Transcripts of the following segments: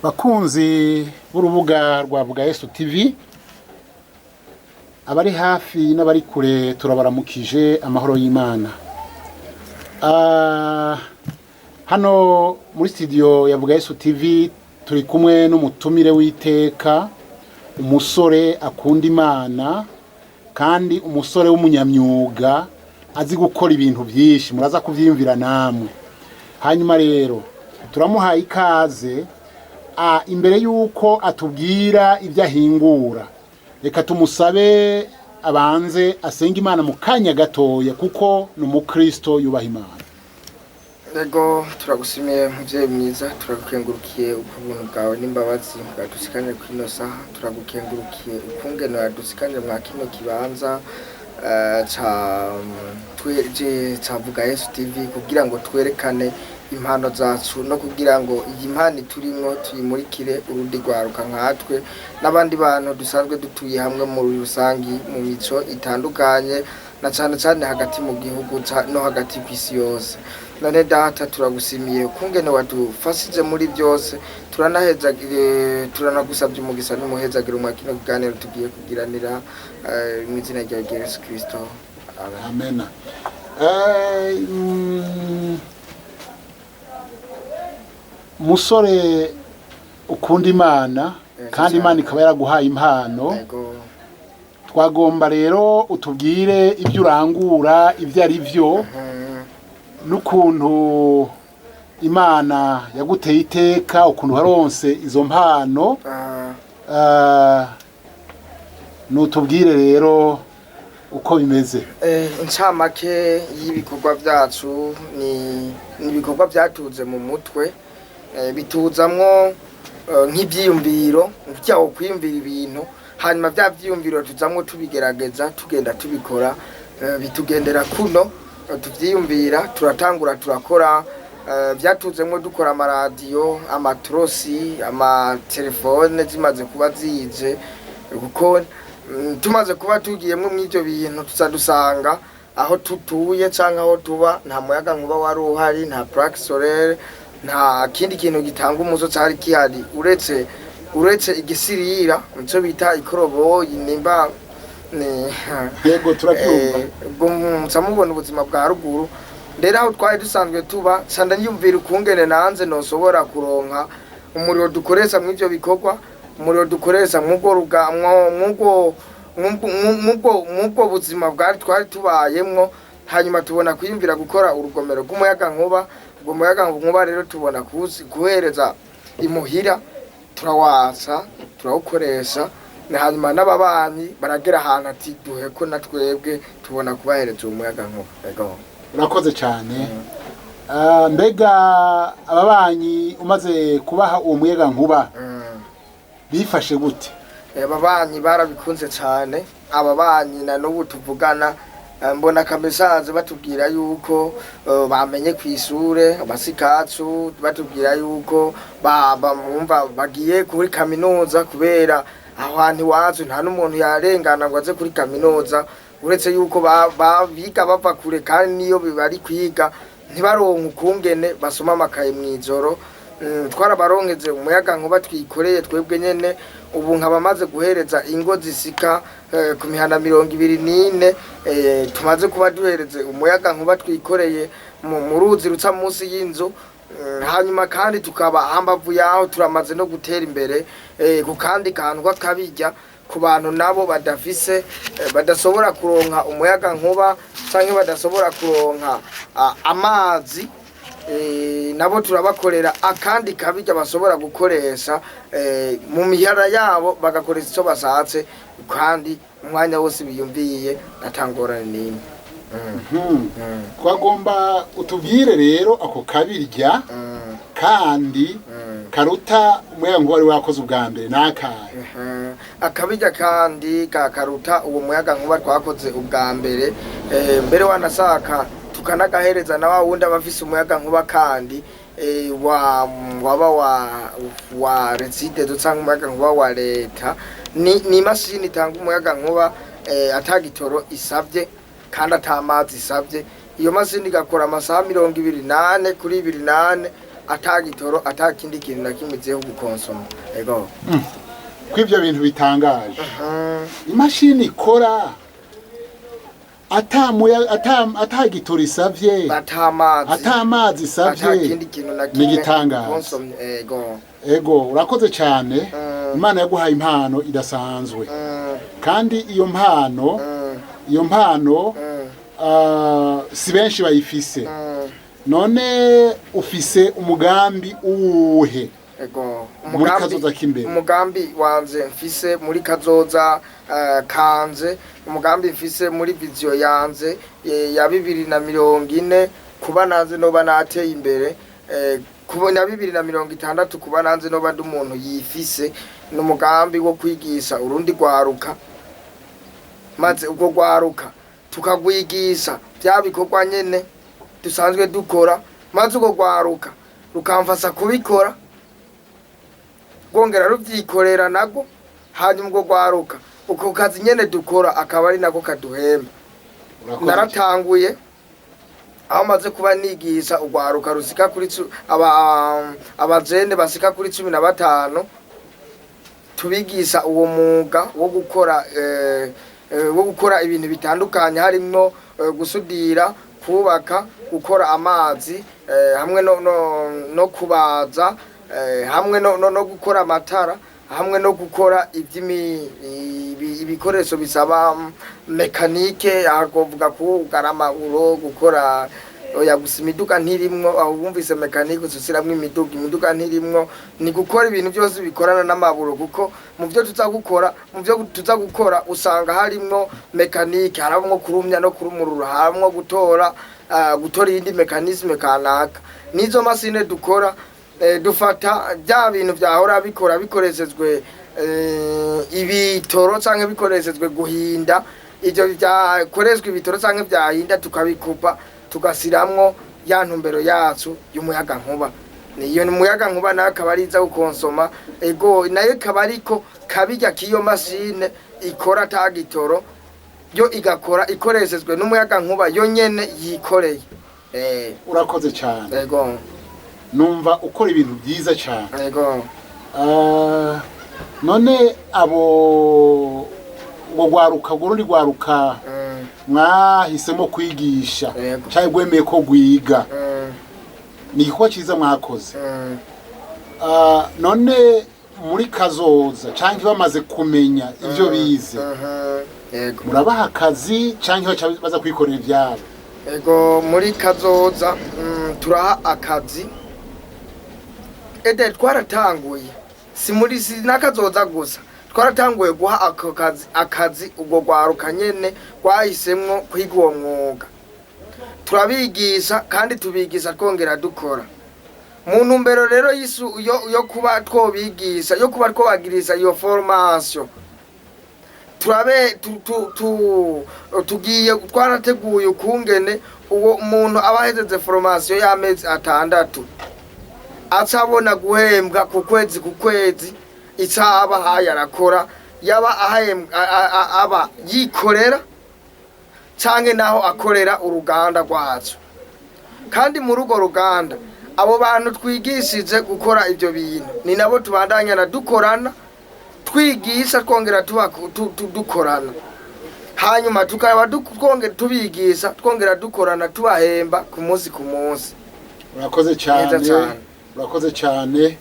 Bakunzi b'urubuga rwa Vuga Yesu TV, abari hafi n'abari kure, turabaramukije amahoro y'Imana. Hano muri studio ya Vuga Yesu TV turi kumwe n'umutumire w'iteka, umusore akunda Imana kandi umusore w'umunyamyuga azi gukora ibintu byinshi, muraza kuvyiyumvira namwe. Hanyuma rero turamuhaye ikaze. Imbere y'uko atubwira ibyo ahingura, reka tumusabe abanze asenge Imana mu kanya gatoya, kuko ni umukristo yubaha Imana. Yego, turagushimiye muvyeyi mwiza, turagukengurukiye ubuntu bwawe n'imbabazi bwadusikanye kuri ino saha, turagukengurukiye ukungene wadusikanye mwa kino kibanza ca ca Vuga Yesu TV kugira ngo twerekane impano zacu no kugira ngo iyi mpano turimwo tuyimurikire urundi rwaruka nkatwe n'abandi bantu dusanzwe dutuye hamwe muri rusangi mu mico itandukanye, na cane cane hagati mu gihugu no hagati kw'isi yose. None Data, turagushimiye ukungene wadufashije muri byose, turanahezagire, turanagusabye umugisha n'umuhezagiro mwa kino kiganiro tugiye kugiranira, mu izina rya Yesu Kristo, amen. Amena. Musore ukunda Imana kandi Imana ikaba yaraguhaye impano, twagomba rero utubwire ibyo urangura ibyo ari byo n'ukuntu Imana yaguteye iteka, ukuntu waronse izo mpano. Nutubwire rero uko bimeze. Incamake y'ibikorwa byacu ni ibikorwa byatuze mu mutwe, bituzamwo nk'ibyiyumviro byawo, kwiyumvira ibintu, hanyuma bya byiyumviro tuzamwo tubigerageza, tugenda tubikora, bitugendera kuno, tuvyiyumvira, turatangura turakora. Byatuzemwo dukora amaradiyo, amatrosi, amatelefone zimaze kuba zije, kuko tumaze kuba tugiyemwo mw'ivyo bintu tuza dusanga aho tutuye canke aho tuba nta muyaga nkuba wari uhari, nta plaque solaire, nta kindi kintu gitanga umuco cari gihari uretse igisirira, ico bita ikoroboyi, nimba ni Yego, turabyumva. Ubwo muca mubona ubuzima bwa ruguru. Rero aho twari dusanzwe tuba, ca ndanyumvira ukungene nanze nosobora kuronka umuriro dukoresha mw'ivyo bikorwa, umuriro dukoresha mw'ubwo ruga mw'ubwo mw'ubwo buzima bwari twari tubayemwo. Hanyuma tubona kwiyumvira gukora urugomero rw'umuyaga nkuba. Ubwo muyaga nkuba rero tubona kuhereza imuhira, turawatsa, turawukoresha, hanyuma n'ababanyi baragera ahantu ati duhe ko na twebwe tubona kubahereza uwo muyaga nkuba. Ego. Urakoze cyane. Mbega ababanyi umaze kubaha uwo muyaga nkuba bifashe gute? Ababanyi barabikunze cyane. Ababanyi na n'ubu tuvugana, mbona akamesaje batubwira yuko bamenye ku ishure abasikacu, batubwira yuko bumva bagiye kuri kaminuza, kubera aho hantu iwacu nta n'umuntu yarengana ngo aze kuri kaminuza, uretse yuko biga bava kure, kandi niyo bari kwiga ntibaronke ukungene basoma amakaye mw'ijoro. Twarabaronkeze umuyaga nkuba twikoreye twebwe nyene. Ubu nkaba maze guhereza ingo zisika ku mihana 24, tumaze kuba duhereze umuyaga nkuba twikoreye mu ruzi ruca munsi y'inzu. Hanyuma kandi tukaba hambavu yaho turamaze no gutera imbere ku kandi kantu k'akabirya ku bantu nabo badafise, badashobora kuronka umuyaga nkuba canke badashobora kuronka amazi, nabo turabakorera akandi kabirya bashobora gukoresha mu mihara yabo, bagakoresha icyo bashatse kandi umwanya wose biyumviye, atangorane n'imwe. Twagomba utubwire rero ako kabirya kandi karuta umuyaga nkuba wari wakoze ubwa mbere n'akahe? Akabirya kandi kakaruta uwo muyaga nkuba twakoze ubwa mbere, mbere wanasaka tukanagahereza na wa wundi aba afise umuyaga nkuba kandi wa waba wa REGIDESO canke umuyaga nkuba wa leta, ni imashini itanga umuyaga nkuba ata gitoro isavye kandi ata mazi isavye. Iyo mashini igakora amasaha 24 kuri 24. atagitoro, atakindi kintu na kimwe iziho gukonsoma. Ego. Ko ibyo bintu bitangaje, imashini ikora atagitoro isavye, atamazi, atamazi isavye, atakindi kintu na ni kimwe igitangaza. Konsomye. Ego. Ego, urakoze cyane. Imana yaguhaye impano idasanzwe, kandi iyo mpano, iyo mpano, si benshi bayifise. None ufise umugambi uwuhe Ego. muri kazoza k'imbere? Umugambi wanje mfise muri kazoza kanje, umugambi mfise muri vision yanje ya 2040, kuba nanze noba nateye imbere, kuba na 2060, kuba nanze noba ndi umuntu yifise, ni umugambi wo kwigisha urundi rwaruka, maze ubwo rwaruka tukagwigisha bya bikorwa nyene dusanzwe dukora, maze ubwo rwaruka rukamfasha kubikora, rwongera rubyikorera nago, hanyuma ubwo rwaruka uko kazi nyene dukora akaba ari nako kaduhemba. Urakoze cyane. Naratanguye aho maze kuba nigisha urwaruka rusika kuri abajene basika kuri 15, tubigisha uwo mwuga wo gukora ibintu bitandukanye, harimwo gusudira, kubaka, gukora amazi, hamwe no kubaza, hamwe no gukora amatara, hamwe no gukora ibikoresho bisaba mécanique, aho twovuga kugara amaburo, gukora, oya, gusa imiduga ntirimwo. Aho wumvise mécanique ususiramwo imiduga, imiduga ntirimwo. Ni gukora ibintu byose bikorana n'amaburo, kuko mu byo tuza gukora usanga harimwo mécanique, harimwo kurumya no kurumurura, harimwo gutora iyindi mécanisme kanaka. N'izo mashine dukora, dufata bya bintu vyahora bikora bikoreshejwe ibitoro canke bikoreshejwe guhinda, ivyo byakoreshwa ibitoro canke vyahinda, tukabikupa, tugasiramwo ya ntumbero yacu y'umuyaga nkuba. Niyo umuyaga nkuba nayo akaba ari iza gukonsoma. Ego, nayo ikaba ariko kabirya k'iyo mashine ikora ata gitoro, yo igakora ikoreshejwe n'umuyaga nkuba yo nyene yikoreye. Urakoze cyane. Ego. Numva ukora ibintu byiza cyane. Ego. None abo ngo rwaruka, urwo rundi rwaruka mwahisemo kwigisha cyangwa rwemeye ko rwiga, ni igikorwa cyiza mwakoze. None muri kazoza cyangwa bamaze kumenya ibyo bize, Yego. murabaha akazi cyangwa baca baza kwikorera ibyabo? Ego, muri kazoza turaha akazi. Ede, twaratanguye, si muri si n'akazoza gusa, twaratanguye guha ako kazi, akazi ubwo rwaruka nyene rwahisemwo kwiga uwo mwuga. Turabigisha kandi tubigisha twongera dukora. Mu ntumbero rero y'isu yo kuba twobigisha, yo kuba twobagirisha iyo formation, turabe tu, tu, tu, tugiye, twarateguye ukungene uwo muntu aba ahejeje formation y'amezi 6 aca abona guhembwa ku kwezi ku kwezi ico aba ahaye arakora, yaba ahembwa aba yikorera canke naho akorera uruganda rwacu. Kandi muri urwo ruganda, abo bantu twigishije gukora ivyo bintu ni nabo tubandanyana dukorana, twigisha twongera tuba dukorana, hanyuma tukaba twongera tubigisha, twongera dukorana, tubahemba ku munsi ku munsi. Urakoze cyane. Neza cyane. Urakoze cyane.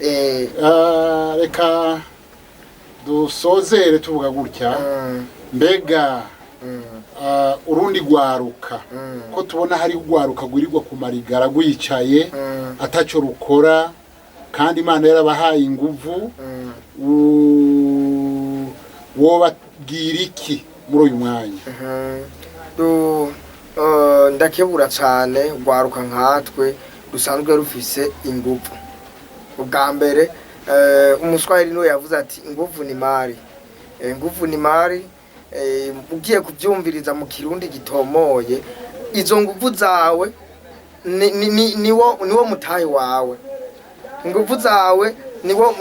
Reka dusozere tuvuga gutya: mbega urundi rwaruka, ko tubona hari urwaruka rwirirwa ku marigara rwicaye ataco rukora, kandi Imana yarabahaye inguvu, wobabwira iki muri uyu mwanya? Ndakebura cane urwaruka nkatwe rusanzwe rufise inguvu. Ubwa mbere, umuswahili niwe yavuze ati: "Inguvu ni mali." Inguvu ni mali. Ugiye kuvyumviriza mu Kirundi gitomoye, izo nguvu zawe niwo mutahe wawe, inguvu zawe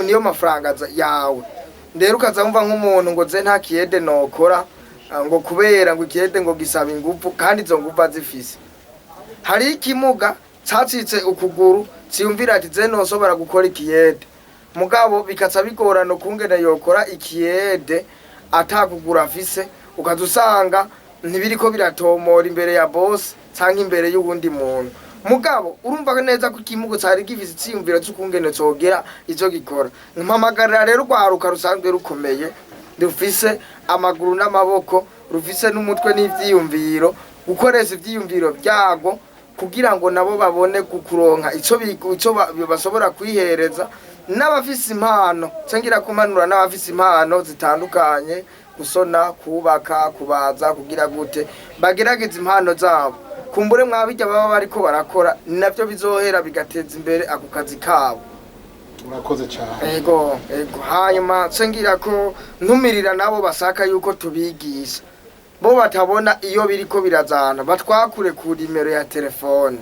niyo mafaranga yawe. Rero ukaza wumva nk'umuntu ngo ze nta kiyede nokora, ngo kubera ngo ikiyede ngo gisaba inguvu, kandi izo nguvu azifise. Hari ikimuga cacitse ukuguru. Ciyumvira ati je noshobora gukora ikiyede, mugabo bikaca bigorana ukungene yokora ikiyede atakugura afise, ukaza usanga ntibiriko biratomora imbere ya boss canke imbere y'uwundi muntu. Mugabo urumva neza ko ikimugo cari gifise iciyumviro c'ukungene cogera ico gikora. Mpamagarira rero urwaruka rusanzwe rukomeye, rufise amaguru n'amaboko, rufise n'umutwe n'ivyiyumviro, gukoresha ivyiyumviro vyago kugira ngo nabo babone kukuronka ico ico bashobora kwihereza. N'abafise impano, cengira kumanura n'abafise impano zitandukanye, gusona, kubaka, kubaza, kugira gute, bagerageza impano zabo, kumbure mwabirya baba bariko barakora navyo bizohera bigateza imbere ako kazi kabo. Urakoze cyane. Ego, ego. Hanyuma cengira ko ntumirira nabo basaka yuko tubigisha, bo batabona iyo biriko birazana, batwakure ku nimero ya telefone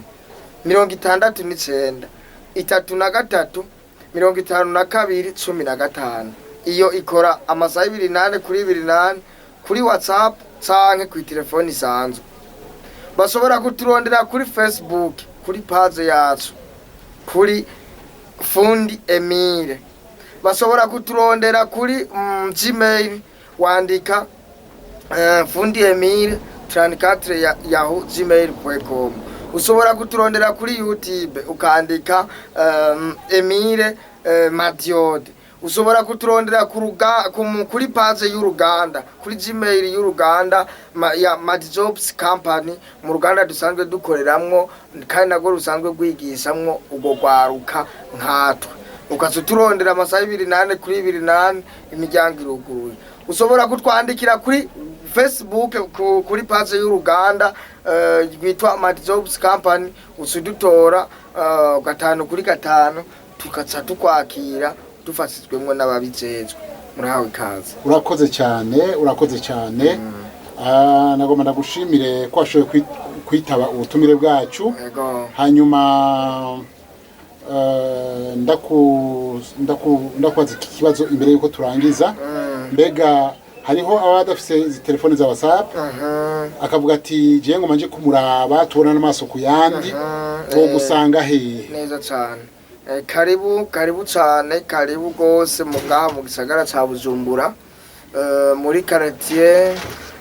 69 33 52 15. Iyo ikora amasaha 24/24 kuri WhatsApp canke kuri telefone isanzwe. Bashobora kuturondera kuri Facebook, kuri page yacu, kuri Fundi Emile. Bashobora kuturondera kuri Gmail, wandika Fundi Emile 34 ya yahoo gmail.com. Ushobora kuturondera kuri YouTube ukandika Emile Madiode. Ushobora kuturondera kuri page y'uruganda, kuri Gmail y'uruganda ya Madjobs Company, mu ruganda dusanzwe dukoreramwo kandi nagwo rusanzwe rwigishamwo urwo rwaruka nkatwe. Ukaza uturondera amasaha 24/24, imiryango iruguruye. Ushobora kutwandikira kuri Facebook, kuri page y'uruganda rwitwa Madjobs Company, usudutora 5 kuri 5, tukaca tukwakira dufashijwemwo n'ababijejwe. Murahawe ikaze. Urakoze cyane, urakoze cyane. Nagomba ndagushimire ko washoboye kwitaba ubutumire bwacu. Ego. Hanyuma ndakubaza iki kibazo imbere yuko turangiza. Mbega hariho abadafise izi telefone za WhatsApp, akavuga ati jewe ngo manje kumuraba, tubona n'amaso ku yandi, wo gusanga hehe? Neza cane. Karibu, karibu cane, karibu gose mu ngaha mu gisagara ca Bujumbura, muri quartier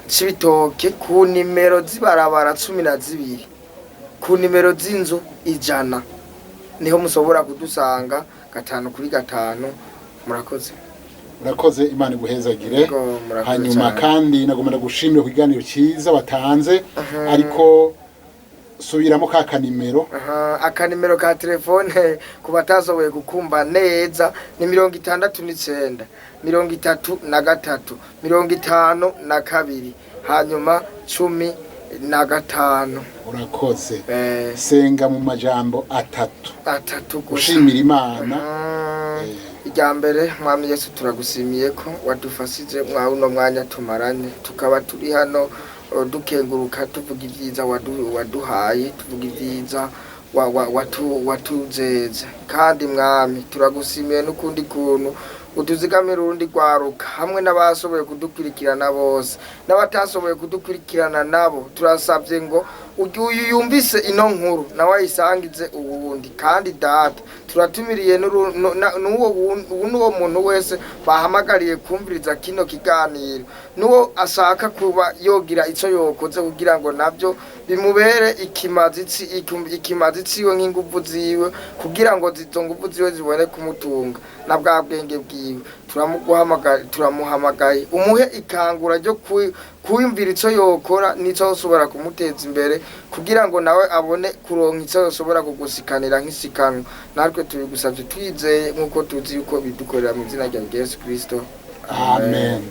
Cibitoke, ku nimero z'ibarabara 12, ku nimero z'inzu 100, niho mushobora kudusanga 5 kuri 5. Murakoze. Urakoze, Imana iguhezagire. Yego, murakoze Hanyuma cane. kandi nagomba ndagushimire ku kiganiro cyiza watanze, ariko subiramo ka kanimero. Aha, akanimero ka telefone ku batashoboye gukumva neza ni 69 33 52, hanyuma 15. Urakoze. Senga mu majambo atatu. Atatu gusa. Ushimira Imana. Irya mbere, Mwami Yesu, turagushimiye ko wadufashije mwa uno mwanya tumaranye, tukaba turi hano dukenguruka, tuvuga ibyiza waduhaye, tuvuga ibyiza watuzeze. Kandi Mwami, turagushimiye n'ukundi kuntu utuzigamira urundi rwaruka hamwe n'abashoboye kudukurikirana bose n'abatashoboye kudukurikirana nabo. Turasabye ngo uyu yumvise ino nkuru nawe ayisangize uwundi. Kandi Data, turatumiriye n'uwo muntu wese bahamagariye kumviriza kino kiganiro, n'uwo ashaka kuba yogira icyo yokoze kugira ngo nabyo bimubere ikimazi ikimazi ciwe nk'inguvu ziwe, kugira ngo izo nguvu ziwe zibone kumutunga na bwa bwenge bwiwe. Turamuguhamagaye, turamuhamagaye, umuhe ikangura ryo kwiyumvira ico yokora n'ico yoshobora kumuteza imbere, kugira ngo nawe abone kuronka ico yoshobora kugusikanira nk'isikanwa. Natwe tubigusavye twizeye nk'uko tuzi yuko bidukorera, mu izina rya Yesu Kristo. Amen.